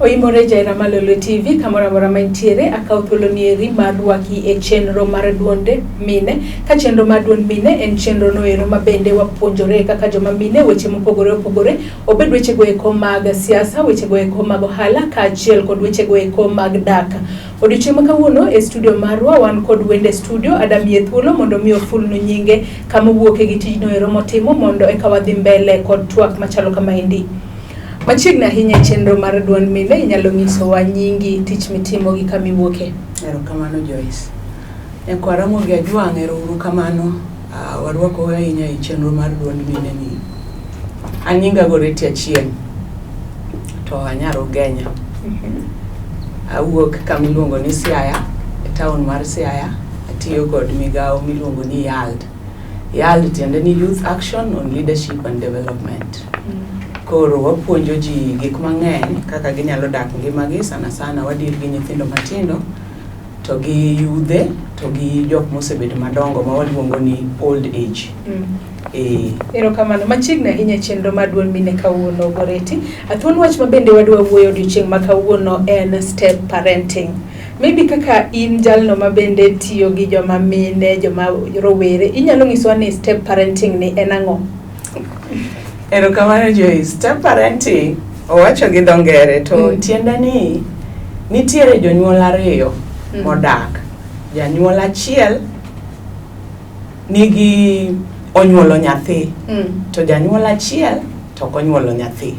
Oimore Jaira Malolo TV kamoro amora ma intiere, akawo thuolo ni eri mar rwaki e chenro mar duonde mine. Ka chenro mar duond mine en chenro no ero ma bende wapuonjore kaka joma mine weche mopogore opogore, obed wechego eko mag siasa, wechego eko mag ohala, kaachiel kod wechego eko mag dak. Odiochieng' ma kawuono e studio marwa wan kod wende studio adamiye thuolo mondo mi ofulnu nyinge kama owuoke gi tijno ero motimo mondo eka wadhi mbele kod twak machalo kamaendi. Machiegni ahinya e chenro mar duond mine, inyalo nyisowa nyingi, tich mitimo gi kama iwuoke. Erokamano Joyce. Nyakwa Ramogi Ajwang', ero uru kamano. Warwakou ahinya e chenro mar duond mine ni. An nyinga Goreti Achieng' to anyar Ugenya. Awuok kama iluongo ni Siaya, e town mar Siaya. Atiyo kod migawo miluongo ni YALD. YALD tiende ni Youth Action on Leadership and Development. Koro wapuonjo ji gik mang'eny kaka ginyalo dak ngimagi, sana sana wadeal gi nyithindo matindo to gi yudhe to gi jok mosebedo madongo ma waluongo ni old age. Erokamano. Machiegni ahinya e chenro mar duond mine kawuono Goreti. Thuon wach ma bende wadwa wuoyo odiochieng' ma kawuono en step parenting. Maybe kaka in jalno ma bende tiyo gi joma mine, joma rowere, inyalo nyisowa ni step parenting ni en ang'o? Erokamano Joyce. Step parenting owacho gi dho ngere to tiende ni nitiere jonyuol ariyo modak. Janyuol achiel nigi onyuolo nyathi to janyuol achiel to ok onyuolo nyathi.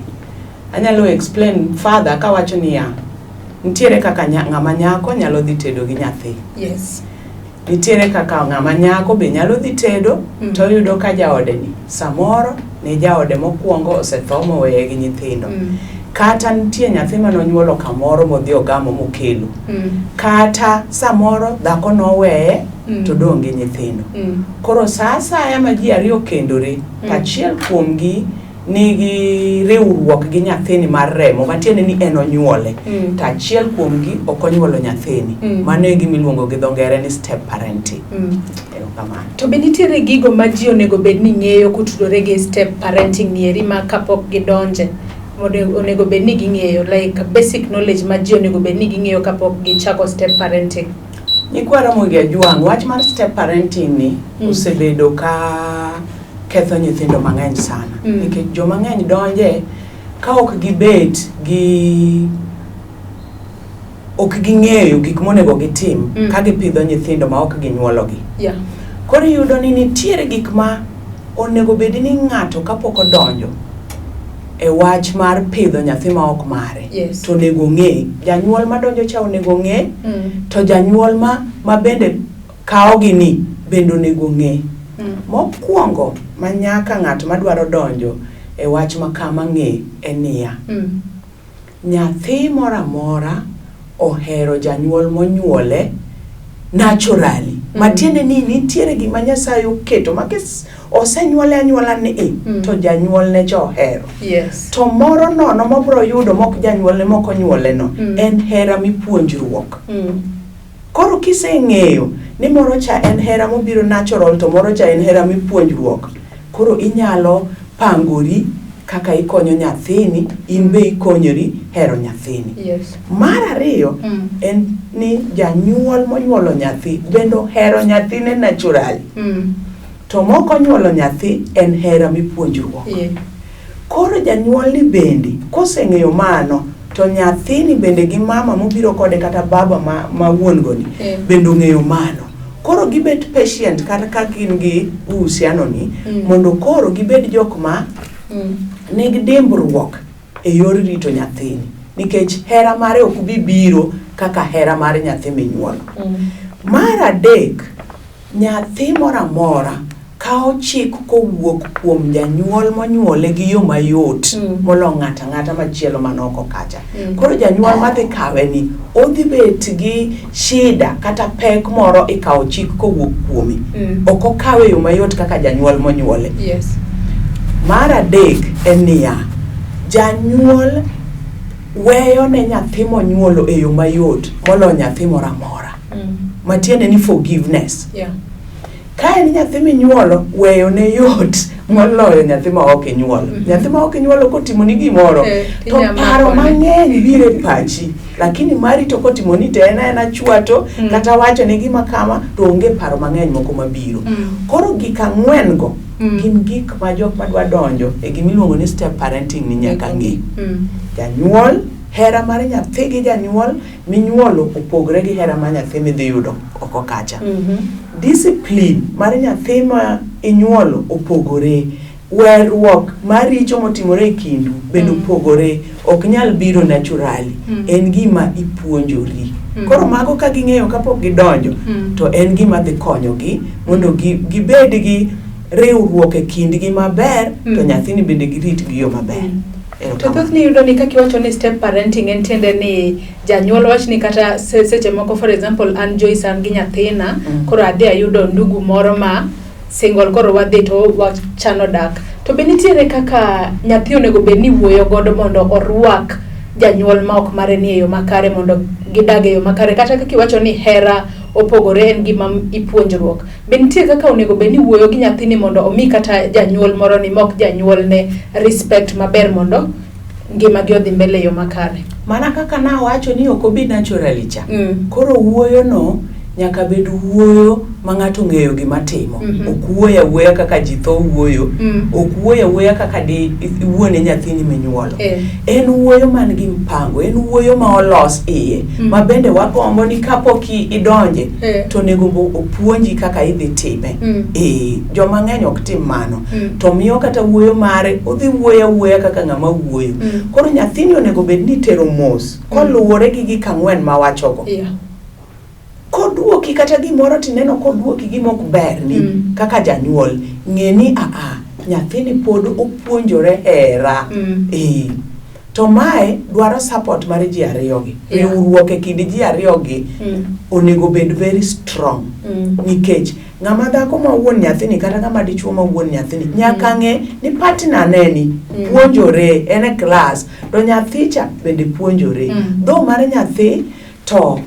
Anyalo explain further kawacho niya, nitiere kaka ng'ama nyako nyalo dhi tedo gi nyathi. Nitiere kaka ng'ama nyako be nyalo dhi tedo to oyudo ka jaode ni samoro ne jaode mokwongo osetho moweye gi nyithindo. Kata nitie nyathi manonyuolo kamoro modhi ogamo mokelo. Kata samoro dhako noweye to dong' gi nyithindo. Koro sa asaya ma ji ariyo okendore, to achiel kuomgi nigi riwruok gi nyathini mar remo matiende ni en onyuole to achiel kuomgi ok onyuolo nyathini. Mano e gima iluongo gi dho ngere ni step parenting. Erokamano. To be nitiere gigo ma ji onego bed ni ng'eyo kotudore gi step parenting ni eri ma kapok gidonje onego bed ni ging'eyo, like basic knowledge ma ji onego bed ni ging'eyo kapok gichako step parenting? Nyikwa Ramogi Ajwang', wach mar step parenting ni osebedo ka ketho nyithindo mang'eny sana. Nikech joma ng'eny donje ka ok gibet gi ok ging'eyo gik monego gitim ka gipidho nyithindo ma ok ginyuologi. Koro iyudo ni nitiere gik ma onego bed ni ng'ato kapok odonjo e wach mar pidho nyathi ma ok mare to onego ng'e. Janyuol madonjo cha onego ng'e to janyuol ma bende kawo gi ni bende onego ng'e. Mokwongo ma nyaka ng'at madwaro donjo e wach ma kama ng'e en niya, nyathi moro amora ohero janyuol monyuole naturally. Matiende ni nitiere gima Nyasaye oketo ma osenyuole anyuola ni to janyuolne cha ohero. To moro nono mobro yudo mok janyuolne mok onyuole no en hera mipuonjruok. Koro kiseng'eyo ni moro cha en hera mobiro natural to moro cha en hera mipuonjruok, koro inyalo pangori kaka ikonyo nyathini, in be ikonyori hero nyathini. Mar ariyo en ni janyuol monyuolo nyathi bende ohero nyathine naturally. To mok onyuolo nyathi en hera mipuonjruok. Koro janyuol ni bende koseng'eyo mano to nyathini bende gi mama mobiro kode kata baba ma wuon go ni bende ong'eyo mano. Koro gibet patient kata ka gin gi uhusiano ni mondo koro gibed jok ma nigi dimbruok e yor rito nyathini. Nikech hera mare ok bi biro kaka hera mar nyathi minyuolo. Mar adek, nyathi moro amora kawo chik kowuok kuom janyuol monyuole gi yo mayot molo ng'ato ang'ata machielo man oko kacha. Koro janyuol madhi kawe ni odhi bet gi shida kata pek moro e kawo chik kowuok kuome. Ok okawe e yo mayot kaka janyuol monyuole. Mar adek en niya, janyuol weyo ne nyathi monyuolo e yo mayot molo nyathi moro amora. Matiende ni forgiveness. Ka en nyathi minyuolo, weyo ne yot moloyo nyathi ma ok inyuolo. Nyathi ma ok inyuolo kotimoni gimoro to Inya paro makone. mang'eny biro e pachi, lakini mari to kotimoni to en aena chwato kata wacho ne gima kama to onge paro mang'eny moko mabiro. Koro gik ang'wen go gin gik ma jok madwa donjo e gimiluongo ni step parenting ni nyaka ng'e. Janyuol, hera mar nyathi gi janyuol minyuolo opogre gi hera mar nyathi midhi yudo oko kacha. Discipline mar nyathi ma inyuolo opogore. Weruok mar richo motimore e kindu bende opogore, ok nyal biro naturally. En gima ipuonjori. Koro mago ka ging'eyo kapok gidonjo, to en gima dhi konyogi mondo gibed gi riwruok e kindgi maber, to nyathini bende girit gi yo maber. To Erokamano. thothne iyudo ni kaka iwacho ni step parenting en tiende ni janyuol wach ni kata seche moko, for example, an Joyce an gi nyathina, koro adhi ayudo ndugu moro ma single, koro wadhi to wachano dak. To be nitiere kaka nyathi onego bed ni wuoyo godo mondo orwak janyuol ma ok mare ni e yo makare mondo gidag e yo makare, kata kaka iwacho ni hera opogore en gima ipuonjruok. Be nitie kaka onego bed ni wuoyo gi nyathini mondo omi kata janyuol moro ni mok janyuol ne respect maber mondo ngimagi odhi mbele e yo makare? Mana kaka nawacho ni ok obi naturally cha. Koro wuoyo no nyaka bed wuoyo ma ng'ato ong'eyo gima timo. Ok wuoyo awuoya kaka ji tho wuoyo. Ok wuoyo awuoya kaka di iwuone nyathini minyuolo. En wuoyo man gi mpango, en wuoyo ma olos iye, ma bende wagombo ni kapok idonje, to onego opuonji kaka idhi time. Joma ng'eny ok tim mano. To miyo kata wuoyo mare, odhi wuoyo awuoya kaka ng'ama wuoyo. Koro nyathini onego bed ni itero mos, koluwore gi gik ang'wen mawachogo. Koduoki kata gimoro tineno koduoki gima ok berni kaka janyuol, ng'e ni aa, nyathini pod opuonjore hera. To mae dwaro support mar ji ariyogi. Riwruok e kind ji ariyogi onego bed very strong. Nikech ng'ama dhako ma wuon nyathini kata ng'ama dichuo ma wuon nyathini nyaka ng'e ni partner ne ni puonjore, en e class, to nyathi cha bende puonjore. Dho mar nyathi to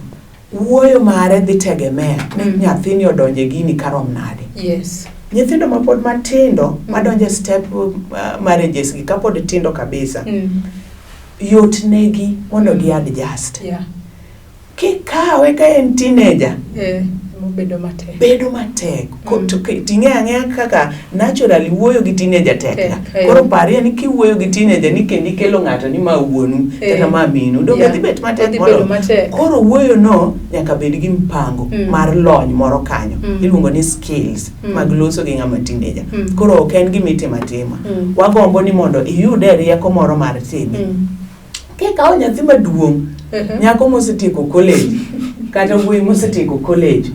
wuoyo mare dhi tegemea ni nyathini odonjo e gini karom nade. Nyithindo mapod matindo madonjo e step marriages gi kapod tindo kabisa, yot negi mondo gi adjust. Kikawe ka en teenager, Bedo matek. Bedo matek. To ting'e ang'eya kaka naturally wuoyo gi teenager tek ga. Koro parie ni kiwuoyo gi teenager ni kendo ikelo ng'ato ni ma wuonu kata ma minu. Donge dhi bet matek Odhi moloyo? bedo matek. Koro wuoyo no nyaka bed gi mpango mar lony moro kanyo. Iluongo ni skills mag loso gi ng'ama teenager. Koro ok en gima itimo atima. Wagombo ni mondo iyude rieko moro mar time. Kikawo nyathi maduong', nyako mosetieko college kata wuoyi mosetieko college,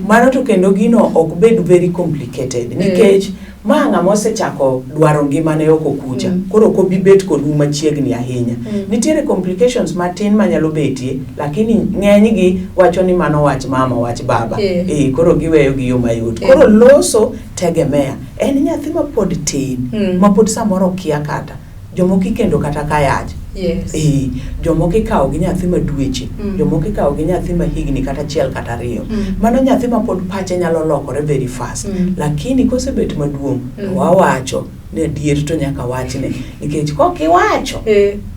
mano to kendo gino ok bed very complicated nikech ma ng'ama osechako dwaro ngimane oko kucha, koro ok obi bet kodu machiegni ahinya. Nitiere complications matin manyalo betie, lakini ng'enygi wacho ni mano wach mama, wach baba. Koro giweyo gi yo mayot. Koro loso tegemea en nyathi mapod tin, mapod samoro okia kata jomoko ikendo kata ka yach. Jomoko ikawo gi nyathi ma dweche, jomoko ikawo gi nyathi ma higni kata achiel kata ariyo. Mano nyathi ma pod pache nyalo lokore very fast. Lakini kosebet maduong', to wawacho ni adier to nyaka wachne. Nikech kok iwacho,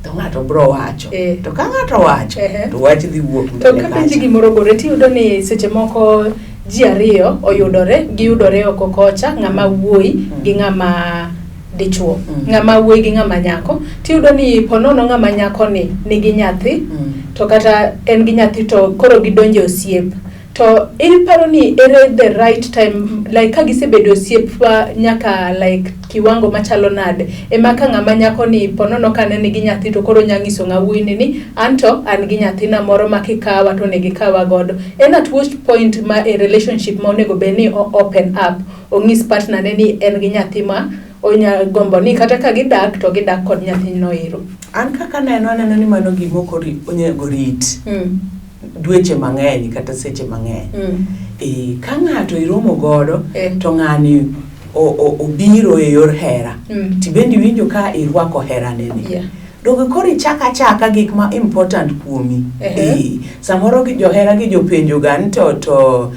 to ng'ato bro wacho. To ka ng'ato wacho, to wach dhi wuok To mbele kapenji kacha. gimoro gore, tiyudo ni seche moko ji ariyo oyudore, giyudore oko kocha, ng'ama wuoyi gi ng'ama dichuo, ng'ama wuoyi gi ng'ama nyako. Tiyudo ni ponono ng'ama nyako ni nigi nyathi, to kata en gi nyathi to koro gidonjo e osiep. To iparo ni ere the right time, like ka gisebedo osiep nyaka like kiwango machalo nade, ema ka ng'ama nyako ni ponono ka ne nigi nyathi to koro nya nyiso ng'a wuoyi ni ni anto an gi nyathina moro ma kikawa to onego ikawa godo. En at what point ma e relationship ma onego bed ni o open up, onyis partner ne ni en gi nyathi ma onya gombo ni kata ka gidak to gidak kod nyathino ero. An kaka aneno, aneno ni mano gima ok onego rit dweche mang'eny kata seche mang'eny. Ka ng'ato iromo godo, to ng'ani obiro e yor hera, tibende iwinjo ka irwako herane ni. Donge koro ichako achaka gik ma important kuomi. Samoro johera gi jopenjo ga ni to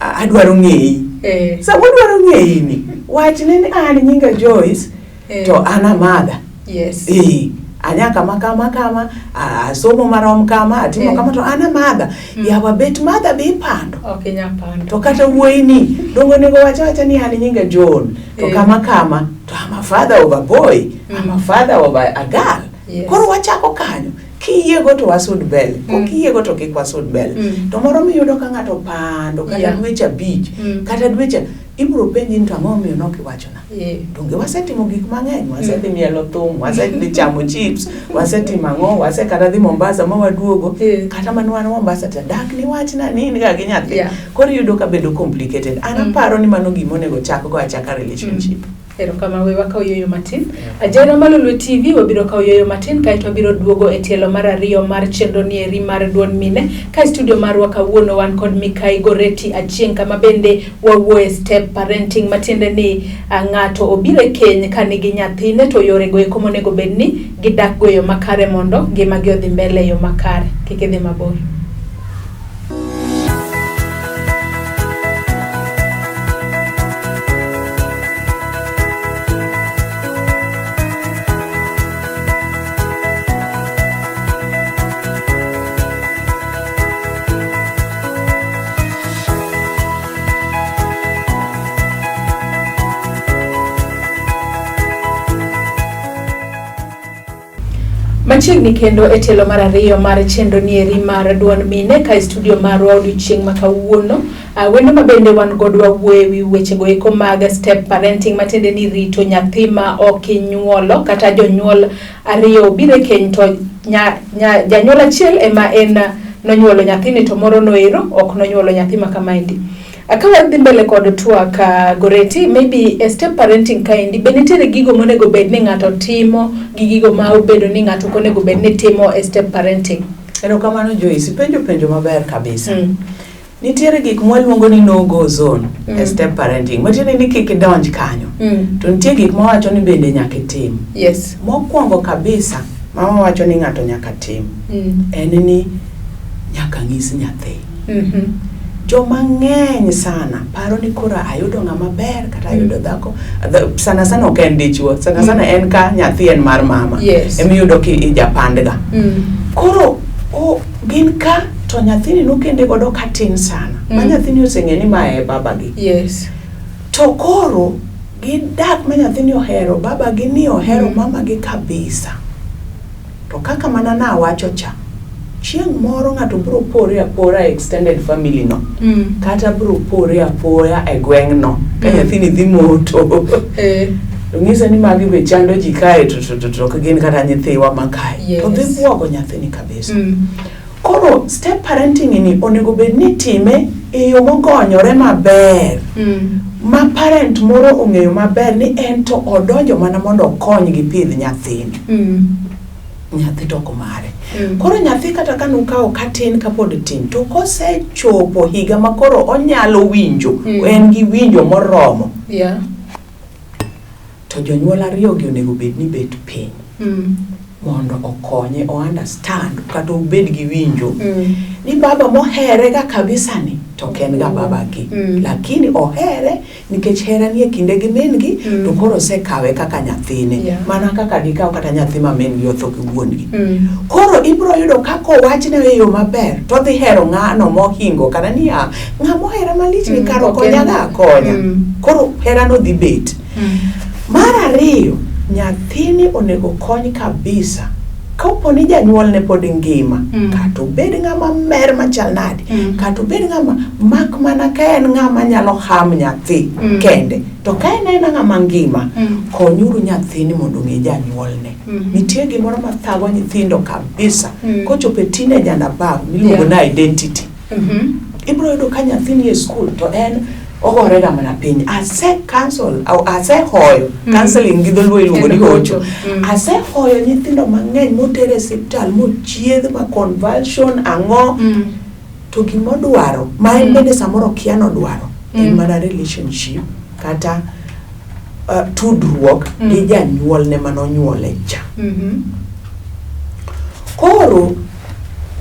Adwaro ng'eyi. Eh. Sama odwaro ng'eyi ni, wachne ni an nyinga Joyce Eh. to an a mother. Yes. Eh, anya kama kama kama, asomo marom kama, atimo Eh. kama to an a mother. Yawa bet mother be ipando. Ok inyal pando. To kata wuoyi ni, donge onego wach awacha ni an nyinga John, to Eh. kama kama, to I'm a father of a boy, I'm a father of a girl. Yes. Koro wachako kanyo. Kiyiego to wasud mbele, Mm. kokiyiego to kik wasud mbele. Mm. To moro miyudo ka ng'ato pando kata Yeah. dweche abich, Mm. kata dweche, ibiro penji ni to ang'o momiyo nok iwachona? Eh. Donge wasetimo gik mang'eny, wasedhi mielo thum, wasedhi chamo chips, wasetimo ang'o, wasekata dhi Mombasa ma waduogo, Eh. kata mana wan Mombasa to dak niwachna ni in ga gi nyathi. Yeah. Koro iyudo ka bedo complicated. An Mm. aparo ni mano gima onego chak go achaka relationship. Erokamano, we wakaw yueyo matin. Ajera Malolwe TV wabiro kawo yueyo matin kaeto wabiro duogo e tielo mar ariyo mar chenro ni eri mar duond mine. Ka e studio marwa kawuono wan kod Mikai Goreti Achieng' kama bende wawuoye step parenting matiende ni ng'ato obiro e keny ka nigi nyathine to yorego eko monego bed ni gidak go e yo makare mondo ngimagi odhi mbele e yo makare. Kik idhi mabor. Machiegni kendo e tielo mar ariyo mar chenro nieri mar duond mine ka e studio marwa odiochieng' ma kawuono. Wendo ma bende wan godo wawuoyo e wi wechego eko mag step parenting matiende ni rito nyathi ma ok inyuolo kata jonyuol ariyo obiro e keny to janyuol achiel ema en nonyuolo nyathini to moro noero ok nonyuolo nyathi ma kamaendi. Ka wadhi mbele kod twak, Goreti, maybe e step parenting kaendi, be nitiere gigo monego bed ni ng'ato timo gi gigo ma obedo ni ng'ato ok onego bed ni timo e step parenting? Erokamano Joyce, ipenjo penjo maber kabisa. Nitiere gik mwaluongo ni no go zone e step parenting, matiende ni kik idonj kanyo. To nitie gik mawacho ni bende nyaka itim. Yes. Mokwongo kabisa, mama wacho ni ng'ato nyaka tim, en ni nyaka ng'is nyathi. Joma ng'eny sana paro ni koro ayudo ng'ama ber kata ayudo dhako. Sana sana ok en dichuo, sana sana en ka nyathi en mar mama. Yes. Emiyudo ki ijapandga. Koro gin ka to nyathini nokende godo katin sana. Ma nyathini oseng'e ni mae e babagi. Yes. To koro gidak ma nyathini ohero babagi ni ohero mamagi kabisa. To kaka mana nawacho cha, chieng' moro ng'ato biro pore apora e extended family no. Kata biro pore apoya e gweng' no. Ka nyathini dhi moto. Eh. To ng'ise ni magi be chando ji kae to to to to ok gin kata nyithiwa ma kae. Yes. To dhi buogo nyathini kabisa. Koro step parenting ni onego bed ni itime e yo mogonyore maber. Ma parent moro ong'eyo maber ni en to odonjo mana mondo okony gi pidh nyathini. Nyathi to ok mare. Koro nyathi kata ka nukawo katin kapod tin to kosechopo higa ma koro onyalo winjo, en gi winjo moromo. Yeah. To jonyuol ariyo gi onego bed ni bet piny. Mondo okonye o understand kata obed gi winjo ni baba mohere ga kabisa ni to ok en ga babagi. Lakini ohere nikech hera nie kinde gi min gi to koro osekawe kaka nyathine. Yeah. Mana kaka gikaw kata nyathi ma min gi otho gi wuon gi. Koro ibiro yudo kaka owachne e yo maber to odhi hero ng'ano mohingo kata niya ng'ama ohera malich ni kar Ok okonya en- ga akonya. Koro herano dhi bet. Mar ariyo, nyathini onego kony kabisa. Kapo ni janyuolne pod ngima, kata obed ng'ama mer machal nade, kata obed ng'ama mak mana ka en ng'ama nyalo ham nyathi kende, to ka en aena ng'ama ngima, konyuru nyathini mondo ong'e janyuolne. Nitie gimoro mathago nyithindo kabisa, kochopo e teenage and above, miluongo ni identity. Ibiro yudo ka nyathi nie skul to en ogore ga mana piny. Ase cancel, au asehoyo, counseling gi dholuo iluongo ni hocho. Asehoyo nyithindo mang'eny moter e osiptal, mochiedh ma convulsion, ang'o, to gimodwaro, ma en bende samoro okia nodwaro, en mana relationship kata tudruok gi janyuolne manonyuole cha. Koro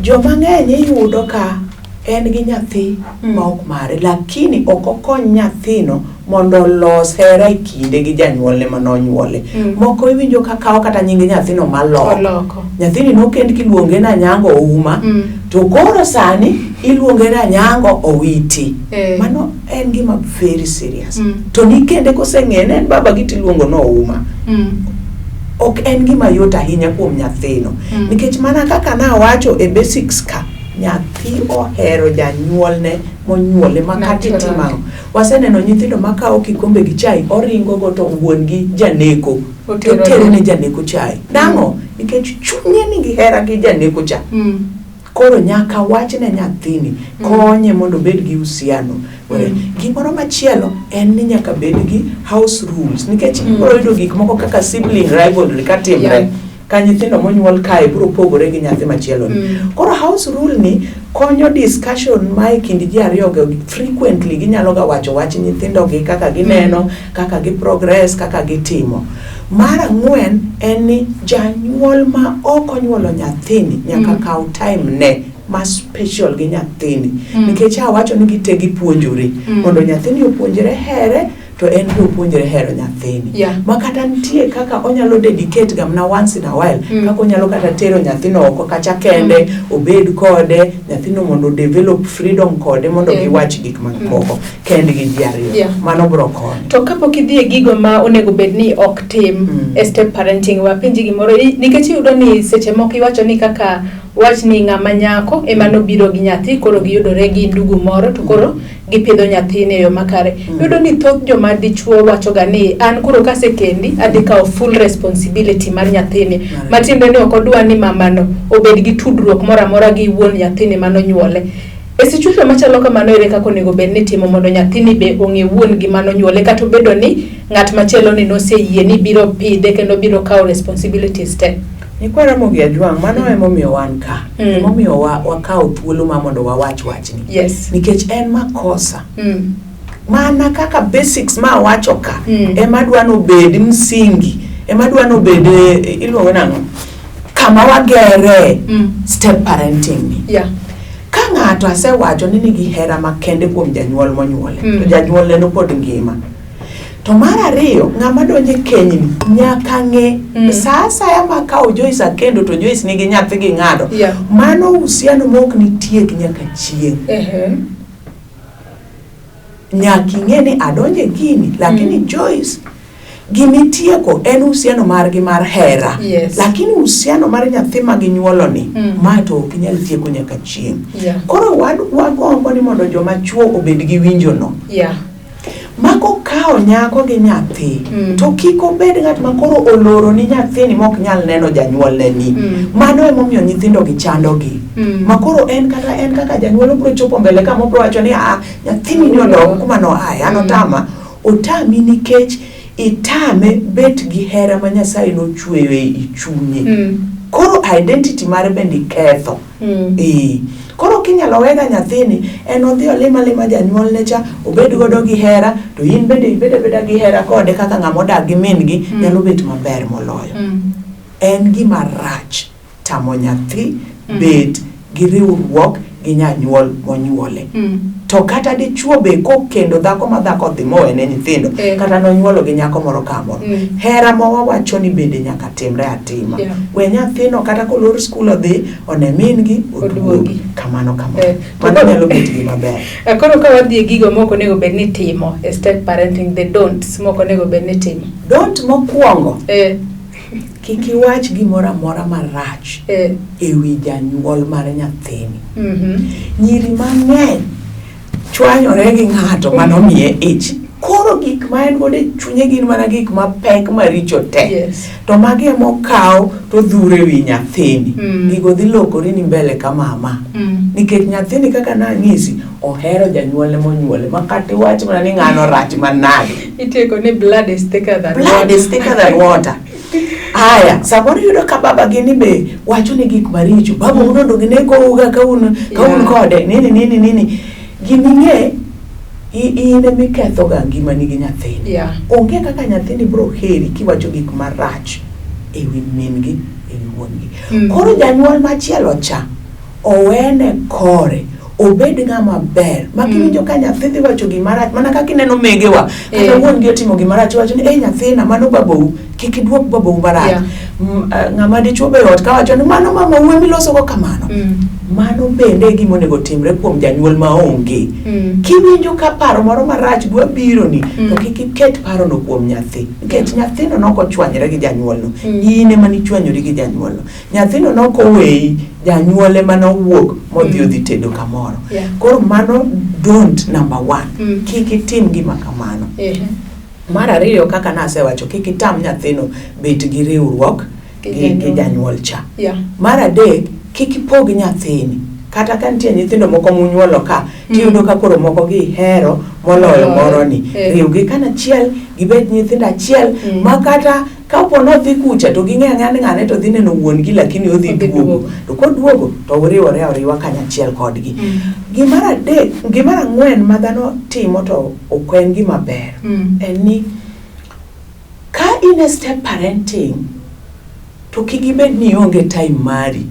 joma ng'eny iyudo ka en gi nyathi ma ok mare, lakini ok okony nyathino mondo olos hera e kinde gi janyuolne manonyuole. Moko iwinjo ka kawo kata nying nyathino maloko. Oloko. Nyathini nokend kiluonge ni Anyango Ouma, to koro sani iluonge ni Anyango Owiti. Mano en gima very serious. To nikende koseng'e ni en babagi tiluongo ni Ouma. Ok en gima yot ahinya kuom nyathino. Nikech mana kaka nawacho e basics ka, nyathi ohero janyuolne monyuole ma kata itimo ang'o. Waseneno nyithindo makawo kikombe gi chai oringo go to wuon gi janeko. Otero Otero ne. ne janeko chai. Nang'o? Nikech chunye nigi hera gi janeko cha. Koro nyaka wach ne nyathini, konye mondo obed gi uhusiano. Gimoro machielo en ni nyaka bed gi house rules nikech ibiro yudo gik moko kaka sibling rivalry katimre. Ka nyithindo monyuol kae biro pogore gi nyathi machielo ni. Koro house rule ni konyo discussion ma e kind ji ariyo go frequently ginyalo ga wacho wach nyithindo gi kaka gineno, kaka gi progress, kaka gitimo. Mar ang'wen en ni janyuol ma ok onyuolo nyathini nyaka kaw time ne ma special gi nyathini. Nikech awacho ni gite gipuonjore. Mondo nyathini opuonjre here to en be opuonjre hero nyathini. Ma kata nitie kaka onyalo dedicate ga mana once in a while, kaka onyalo kata tero nyathino oko kacha kende, obed kode, nyathino mondo develop freedom kode mondo giwach gik moko kendgi ji ariyo. Mano bro konyo. To kapok idhi e gigo ma onego bed ni ok tim e step parenting, wapenji gimoro, nikech iyudo ni seche moko iwacho ni kaka wach ni ng'ama nyako ema nobiro gi nyathi, koro giyudore gi ndugu moro to koro gipidho nyathini e yo makare. Iyudo ni thoth joma dichuo wacho ga ni an koro kasekendi adhi kawo full responsibility mar nyathini. Matiende ni ok odwa ni mamano obed gi tudruok moro amora gi wuon nyathini manonyuole. E situation machalo kamano ere kaka onego bed ni itimo mondo nyathini be ong'e wuon gi manonyuole kata obedo ni ng'at machielo ni noseyie ni biro pidhe kendo biro kawo responsibilities te? Nyikwa Ramogi Ajwang', mano emomiyo wan ka. Emomiyo wakawo thuolo ma mondo wawach wachni. Nikech en makosa. Mana kaka basics ma awacho ka, ema dwa nobed msingi, ema dwa nobed, iluongo nang'o? Kama wagere step parenting ni. Ka ng'ato asewacho ni nigi hera makende kuom janyuol monyuole, to janyuolne no pod ngima. To mar ariyo, ng'ama donjo e kenyni nyaka ng'e sa asaya ma kawo Joyce akendo to Joyce nigi nyathi gi ng'ado. Mano uhusiano ma ok nitiek nyaka chieng'. Nyaka ing'e ni adonjo e gini, lakini Joyce gimitieko en uhusiano margi mar hera. Lakini uhusiano mar nyathi ma ginyuolo ni, ma to ok inyal tieko nyaka chieng'. Koro wagombo ni mondo joma chuo obed gi winjo no. Mako kawo nyako gi nyathi, to kik obed ng'at ma koro oloro ni nyathini ma ok nyal neno janyuolne ni. Mano emomiyo nyithindo gi chandogi. Ma koro en kata en kaka janyuol obiro chopo mbele kama obiro wacho ni a nyathini ni odok kuma noaye, an otama. Otami nikech itame bet gi hera ma Nyasaye nochweyo e chunye. Koro identity mare bende iketho. Koro kinyalo wega nyathini, en odhi olim alima janyuolne cha, obed godo gi hera, to in bende ibed abeda gi hera kode kaka ng'ama odak gi min gi, nyalo bet maber moloyo. En gima rach tamo nyathi bet gi riwruok gi nyanyuol monyuole. To kata dichuo be kokendo dhako ma dhako odhi mowene nyithindo, kata nonyuolo gi nyako moro kamoro. Hera ma wawacho ni bende nyaka timre atima. We nyathino kata kolor skul odhi, one min gi, oduogi. Kamano kamano. Mano nyalo bet gima ber. Koro ka wadhi e gigo mok onego bed ni timo e step parenting, the don'ts mok onego bed ni timo. Don't mokwongo. Kik iwach gimoro amora marach e wi janyuol mar nyathini. Nyiri mang'eny chwanyore gi ng'ato manomiye ich. Koro gik ma en godo e chunye gin mana gik mapek maricho te. To magi ema okaw to odhuro e wi nyathini. Gigo dhi lokore ni mbele ka mama. Nikech nyathini kaka nanyisi, ohero janyuolne monyuole ma kata iwach mana ni ng'ano rach manade. Itieko ni blood is thicker than Blood water. is thicker than water. Aya, samoro iyudo ka baba gi ni be wacho ni gik maricho. Baba un ondo ginegouga ka un kode. Nini nini nini. Giming'e in ema iketho ga ngimani gi nyathini. Onge kaka nyathini biro heri kiwacho gik marach e wi min gi, e wi wuon gi. Koro janyuol machielo cha owene kore. Obed ng'ama ber ma kiwinjo ka nyathi dhi wacho gima rach, mana kaka ineno megewa kata wuon gi otimo gima rach, iwacho ni, "Ei nyathina, mano babou, kik iduok babou marach." Ng'ama dichuo be e ot kawacho ni mano mamau emiloso go kamano. Mano bende e gima onego timre kuom janyuol maonge. Kiwinjo ka paro moro marach dwa bironi, to kik iket parono kuom nyathi, nikech nyathino nok ochwanyre gi janyuolno. In ema nichwanyori gi janyuolno. Nyathino nok oweyi, janyuol ema nowuok modhi odhi tedo kamoro. Koro mano don't number one. Kik itim gima kamano. Mar ariyo, kaka nasewacho, kik itam nyathino bet gi riwruok Gi gi janyuol. janyuol cha. Mar adek, kik ipog nyathini. Kata ka nitie nyithindo moko munyuolo ka, tiyudo ka koro moko gihero moloyo Moloyo. moro ni. Riwgi kanachiel, gibed nyithindo achiel, ma kata kapo nodhi kucha to ging'e ang'eya ni ng'ane to dhi neno wuon gi, lakini odhi Odhi duogo. duogo. To koduogo to uriwore ariwa kanyachiel kodgi. Gimar adek, gimar ang'wen ma dhano timo to ok en gima ber, en ni ka in e step parenting to kik ibed ni ionge time mari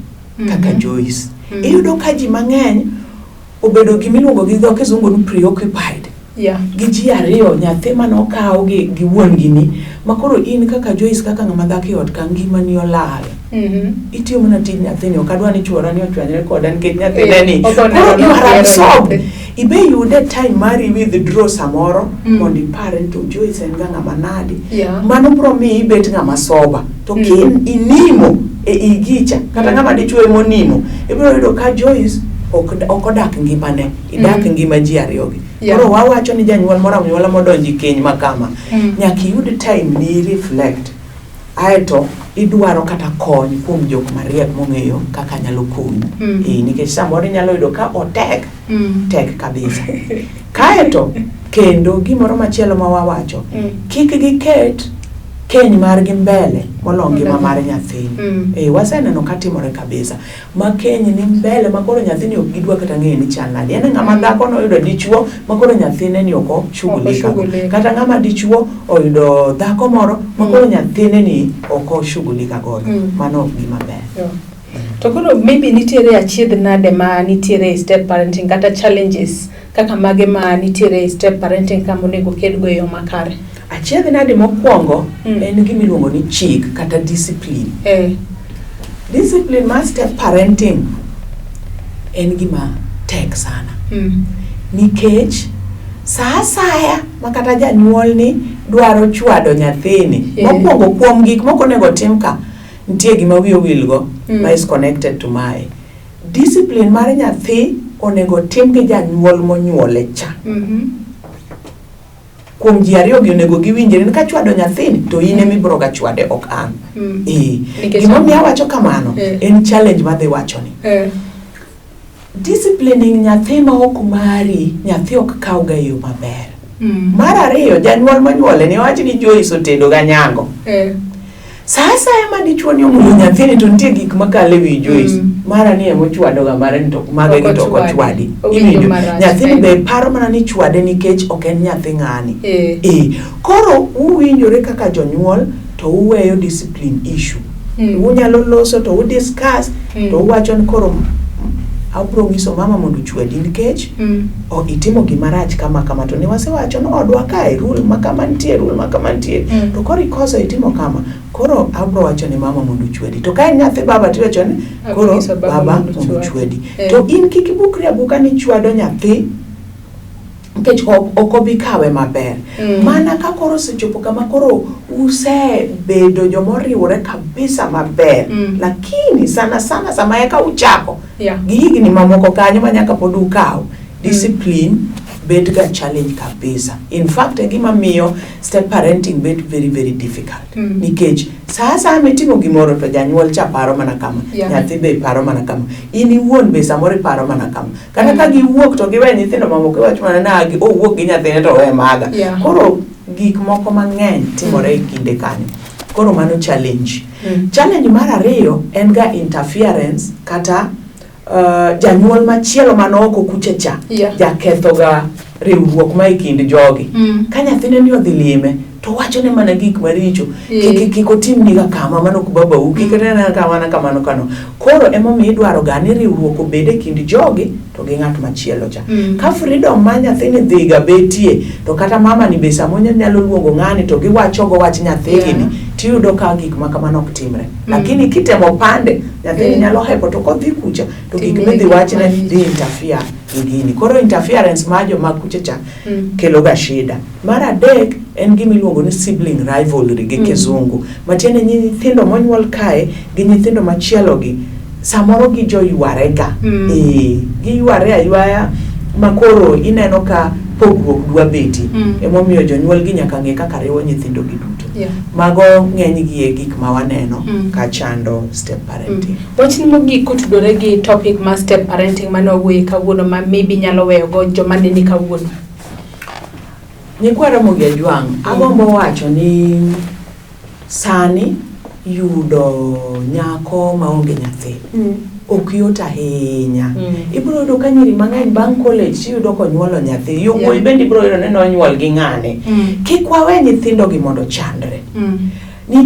kaka Joyce. Iyudo ka ji mang'eny obedo gimiluongo gi dho kizungu ni preoccupied gi ji ariyo, nyathi manokaw gi wuon gi ni, ma koro in kaka Joyce, kaka ng'ama dhako e ot ka, ngimani olal. Itiyo mana tij nyathini, ok adwa ni chuora ni ochwanyre koda nikech nyathine ni. Odho neno Koro you are nohero absorbed. nyathi. Ibe yude time mari withdraw samoro mondo ipar ni to Joyce en ga ng'ama nadi. Mano biro miyi ibet ng'ama sober. To ki inimo e igicha, kata ng'ama dichuo emonimo, ibiro yudo ka Joyce ok odak ngimane, idak ngima ji ariyogi. Koro wawacho ni janyuol moro anyuola modonjo e keny ma kama, nyaka iyud time ni reflect. Aeto idwaro kata kony kuom jok mariek mong'eyo kaka nyalo konyi. Nikech samoro inyalo yudo ka otek, tek kabisa. Kaeto kendo gimoro machielo ma wawacho, kik giket keny margi mbele molo ngima mar nyathini. Waseneno ka timore kabisa. Ma keny ni mbele ma koro nyathini ok gidwa kata ng'eyo ni chal nade. En ng'ama dhako noyudo dichuo ma koro nyathine ni ok oshughulika go. Oshughulika. Kata ng'ama dichuo oyudo dhako moro ma koro nyathine ni ok oshughulika godo. Mano ok gima ber. To koro maybe nitiere achiedh nade ma nitiere e step parenting, kata challenges kaka mage ma nitiere e step parenting kama onego kedgo e yo makare? Achiedh nade mokwongo en gima iluongo ni chik kata discipline. Discipline mar step parenting en gima tek sana. Nikech sa asaya ma kata janyuol ni dwaro chwado nyathini, mokwongo kuom gik mok onego tim ka, nitie gima wiye owilgo ma is connected to mae. Discipline mar nyathi onego tim gi janyuol monyuole cha. Kuom ji ariyo gi onego giwinjre ni kachwado nyathini to in ema ibiro ga chwade, ok an. Nikech Gimomiyo awacho kamano en challenge madhi wacho ni. Disciplining nyathi ma ok mari, nyathi ok kaw ga e yo maber. Mar ariyo, janyuol monyuole ni wach ni Joyce otedo ga nyango. Sa asaya ma dichuo ni omulo nyathini to nitie gik makalo e wi Joyce. Mara ni emochwado ga mare ni to mage gi to ok ochwadi. Owinjo Iwinjo? marach, Nyathini be paro mana ni chwade nikech ok en nyathi ng'ani. Koro uwinjore kaka jonyuol to uweyo discipline issue. Unyalo loso to udiscuss to uwacho ni koro abro nyiso mama mondo ochwadi nikech o itimo gima rach kama kama, to ne wasewacho ni odwa kae rule ma kama nitie, rule ma kama nitie, to koro ikoso itimo kama, koro abro wacho ni mama mondo ochwadi. To ka en nyathi baba tiwacho ni Abro koro nyiso baba baba mondo mondo ochwadi. ochwadi. To in kik ibukri abuka ni chwado nyathi nikech ok obi kawe maber. Mana ka koro osechopo kama koro usebedo jomoriwore kabisa maber. Lakini sana sana sama eka uchako gi higni mamoko kanyo ma nyaka pod ukaw, discipline bet ga challenge kabisa. In fact, e gima miyo step parenting bet very very difficult. Nikech sa asaya mitimo gimoro to janyuol cha paro mana kama, nyathi be paro mana kama, in iwuon be samoro iparo mana kama. Kata ka giwuok to giwe nyithindo mamoko, iwacho mana na owuok gi nyathine to owe maga. Koro gik moko mang'eny timore e kinde kanyo. Koro mano challenge. Challenge mar ariyo en ga interference kata janyuol machielo man oko kucha cha jaketho ga riwruok ma e kind jogi. Ka nyathine ni odhi lime to wachone mana gik maricho kik kik otimniga kama mano ok babau kik nena kamano kamano kano koro emomiyo idwaro ga ni riwruok obed e kind jogi to gi ng'at machielo cha ka freedom ma nyathini dhiga betie to kata mama ni be samoro nyalo luongo ng'ani to giwachogo wach nyathigi ni tiyudo ka gik ma kamano ok timre lakini kitemo pande nyathini nyalo hepo to kodhi kucha to gik Timiye midhi gik wachne maricho. dhi interfere gi gini koro interference mar joma kucha cha kelo ga shida mar adek en gima iluongo ni sibling rivalry gi kizungu matiende ni nyithindo monyuol kae gi nyithindo machielo gi samoro gijoyware ga ee giyware aywaya makoro ineno ka pogruok dwa beti emomiyo jonyuol gi nyaka ng'e kaka riwo nyithindo gi duto mago ng'eny gi e gik ma waneno ka chando step parenting. Wachni mogik kotudore gi topic mar step parenting mane wawuoye kawuono ma maybe nyalo weyo go joma neni kawuono. Nyikwa Ramogi Ajwang', agombo wacho ni sani yudo nyako maonge nyathi ok yot ahinya. Ibiro yudo ka nyiri mang'eny bang' college tiyudo konyuolo nyathi. Yowuoyi bende ibiro yudo ni nonyuol gi ng'ane. Kik wawe nyithindo gi mondo chandre. Ni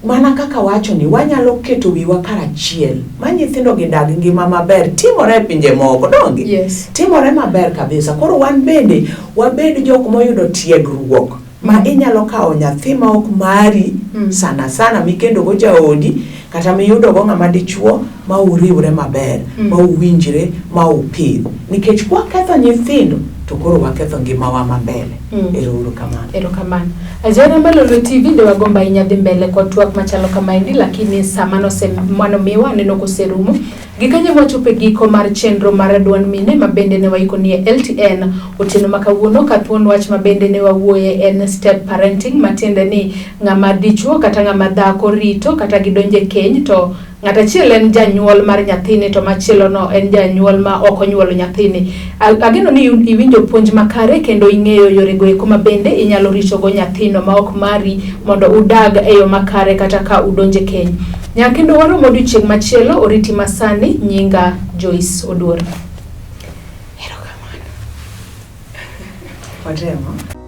mana kaka wacho ni wanyalo keto wiwa karachiel ma nyithindo gi dag ngima maber timore e pinje moko donge? Yes. Timore maber kabisa. Koro wan bende wabed jok moyudo tiegruok ma inyalo kawo nyathi ma ok mari sana sana mikendo go jaodi kata miyudo go ng'ama dichuo ma uriwre maber ma uwinjre ma upidh nikech kwaketho nyithindo to koro waketho ngimawa ma mbele. Ero uru kamano. Erokamano. Ajara Malolo TV de wagomba ahinya dhi mbele kod twak machalo kamaendi lakini sa manose manomiwa aneno koserumo. Gikanyo wachopo e giko mar chenro mar duond mine ma bende ne waiko nie LTN otieno ma kawuono ka thuon wach ma bende ne wawuoye en step parenting matiende ni ng'ama dichuo kata ng'ama dhako rito kata gidonje keny to ng'at achiel en janyuol mar nyathini to machielo no en janyuol ma ok onyuolo nyathini. Ageno ni iwinjo puonj makare kendo ing'eyo yorego eko ma bende inyalo ritogo nyathino ma ok mari mondo udag e yo makare kata ka udonje keny. Nyaka kendo warom odiochieng' machielo oriti masani nyinga Joyce Oduor. Erokamano. Watemo.